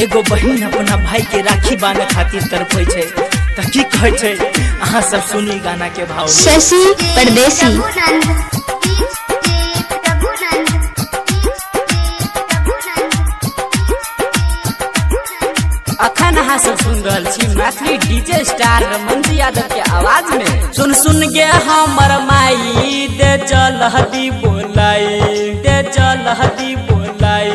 एगो बहिन अपना भाई के राखी बांधे खातिर तड़पै छै त की कहै छै, अहाँ सब सुनी गाना के भाव में। शशि परदेसी। अखन अहाँ सब सुन रहल छी मैथिली डीजे स्टार रमनजी यादव के आवाज में। सुन सुन गे हमर माई दे चलहदी बोलाई, दे चलहदी बोलाई,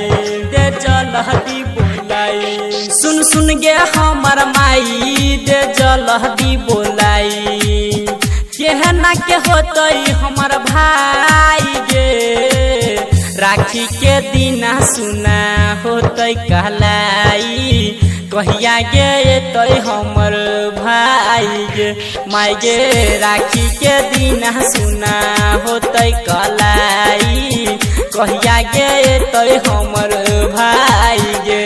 दे चलहदी बोलाई। सुन सुन गे हमर माई दे चलहदी बोलाई, केहना के होतै हमर भाई गे, राखी के दिना सुना होतै कहलाई, कहिया गे एतै हमर भाई गे, माय गे राखी के दिना सुना होतै कलाई, कहिया गे एतै हमर भाई गे।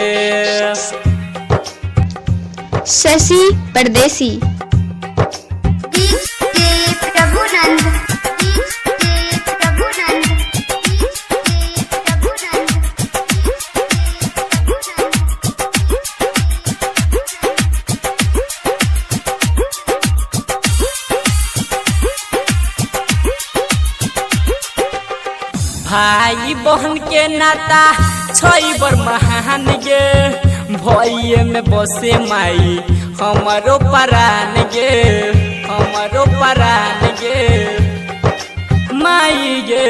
शशि परदेसी। भाई बहन के नाता छै बड़ महान गे, भइये में बसे माई हमरो परान गे, हमरो परान गे माई गे।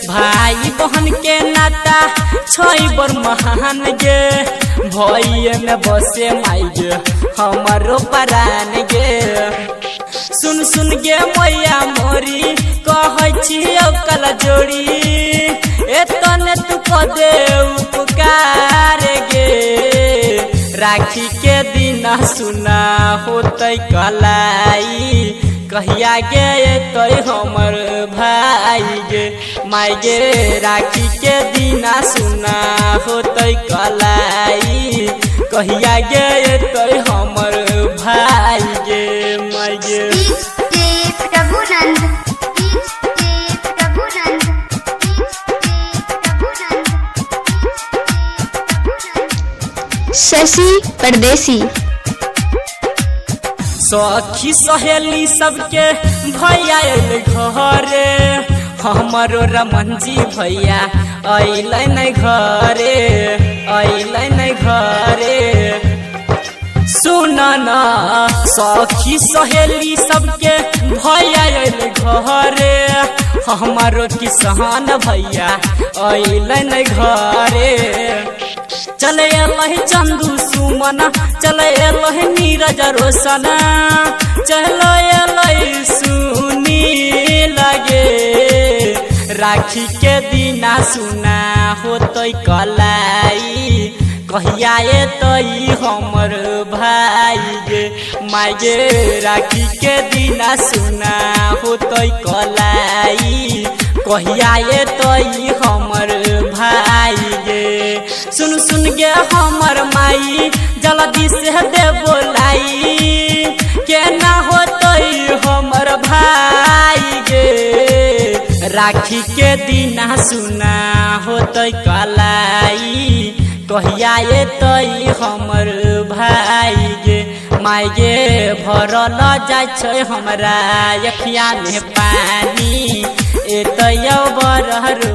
भाई बहन के नाता छै बड़ महान गे, भइये में बसे माई गे हमरो परान गे। सुन सुन गे मैया मोरी कहै छियौ कल जोड़ी, एतने तू क दे उपकार गे, राखी के दिना सुना होतै कलाई, कहिया गे एतै हमर भाई गे, माय गे राखी के दिना सुना होतै कलाई, कहिया गे एतै हमर भाई गे, माय गे। शशि परदेसी। सखी सहेली सबके भैया अइल घरे, हमरो रमनजी भैया अइलै नै घरे, अइलै नै घरे। सुन न सखी सहेली सबके भैया अइल घरे, हमरो किसान भैया अइलै नै घरे। चले अइलै चंदू सुमन, चले अइलै नीरज रोशन, चले अइलै सुनी लगे, राखी के दिना सुना होतै कलाई, कहिया एतै हमर भाई गे, माय गे राखी के दिना सुना होतै कलाई, कहिया एतै हमर भाई गे। सुन सुन गे हमर माई जल्दी से दे बोलाई, केना होतै हमर भाई गे, राखी के दिना सुना होतै कलाई, कहिया एतै हमर भाई गे, माय गे भरल जाइ छै हमरा अखिया में पानी, एतै बरहरो